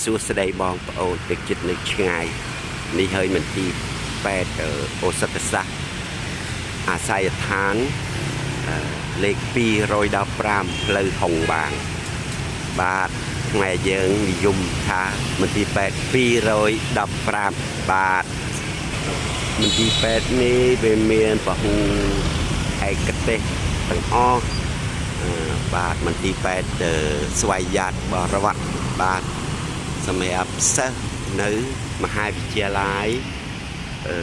សួស្តីបងប្អូនទឹកចិត្តនៅឆ្ងាយនេះហើយមន្ទីរពេទ្យឱសថសាស្ត្រអាសយដ្ឋានលេខ215ផ្លូវហុងបាងបាទខ្មែរយើងនិយមថាមន្ទីរពេទ្យ215បាទមន្ទីរពេទ្យនេះវាមានពហុឯកទេសទាំងអស់បាទមន្ទីរពេទ្យស្វយ័តបរវត្តបាទសម្រាប់សិស្សនៅមហាវិទ្យាល័យអឺ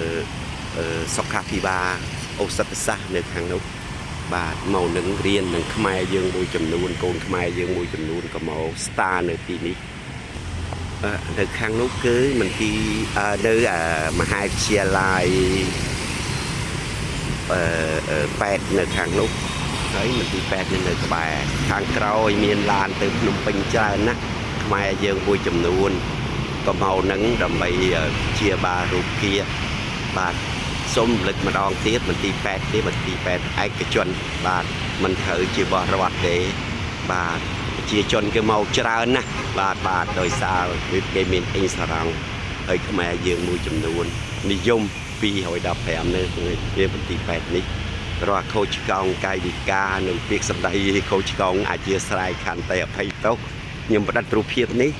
អឺសុខាភិបាលឱសថសាស្ត្រនៅខាងនោះបាទមកនឹងរៀននឹងខ្មែរយើងមួយចំនួនកូនខ្មែរយើងមួយចំនួនក៏មកស្តានៅទីនេះនៅខាងនោះគឺមន្ទីរនៅមហាវិទ្យាល័យពេទ្យនៅខាងនោះហើយមន្ទីរពេទ្យនៅក្បែរខាងក្រោយមានឡានទៅភ្នំពេញច្រើនណាស់ខ្មែរយើងមួយចំនួនក៏មកនឹងដើម្បីជាបាលរូបគាបាទសូមរំលឹកម្ដងទៀតមន្ទីរពេទ្យនេះមន្ទីរពេទ្យឯកជនបាទមិនត្រូវជាបរិវត្តទេបាទប្រជាជនគេមកច្រើនណាស់បាទបាទដោយសារគេមានអ៊ីនសារ៉ង់ហើយខ្មែរយើងមួយចំនួននិយម215នៅវាមន្ទីរពេទ្យនេះរាល់ខូចឆ្កងកាយវិការនិងពាក្យសម្ដីខូចឆ្កងអធិស្ឋានខន្តីអភ័យទោសខ្ញុំផ្ដិតរូបភាពនេះ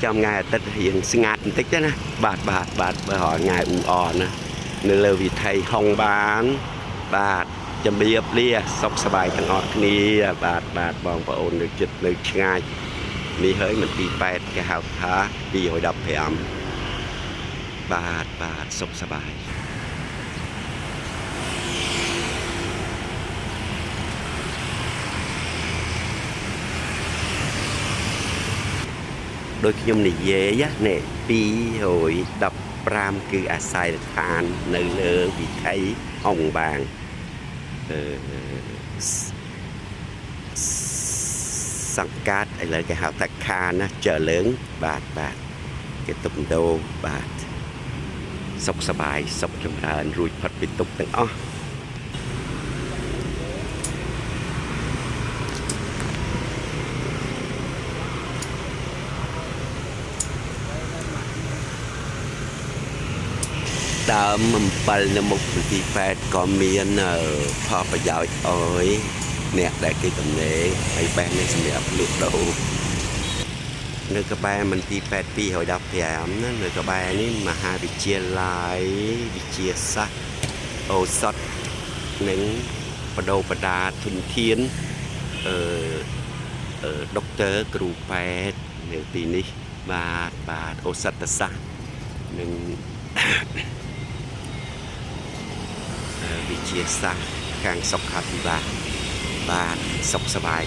ចាំថ្ងៃអាទិត្យរៀងស្ងាត់បន្តិចទៅណាបាទបាទបាទបើរាល់ថ្ងៃអ៊ូអរណានៅលើវិថីហុងបានបាទជំរាបលាសុខសប្បាយទាំងអស់គ្នាបាទបាទបងប្អូននៅចិត្តនៅឆ្ងាយនេះហើយមន្ទីរពេទ្យគេហៅថា215បាទបាទសុខសប្បាយ ដោយខ្ញុំនិយាយនេះ215គឺអាសយដ្ឋាននៅលើវិថីអង្គបាងអឺសង្កាត់ឥឡូវគេហៅថាខានណាចើលើងបាទបាទគេទុកដោបាទសុខសប្បាយសុខចម្រើនរួចផុតពីទុក្ខទាំងអស់ ដើមអំពិលនៅមុខមន្ទីរពេទ្យក៏មានផលប្រយោជន៍អើយអ្នកដែលគេទំនេរហើយបែសនេះសម្រាប់លក់ដូរនៅក្បែរមន្ទីរពេទ្យ215ណានៅក្បែរនេះមហាវិទ្យាល័យវិទ្យាសាស្ត្រឱសថនិងបដូរបដាធនធានអឺដុកទ័រគ្រូពេទ្យនៅទីនេះបាទបាទឱសថសាស្ត្រនិង វិទ្យាសាស្ត្រខាងសុខាភិបាលបាទសុខសប្បាយ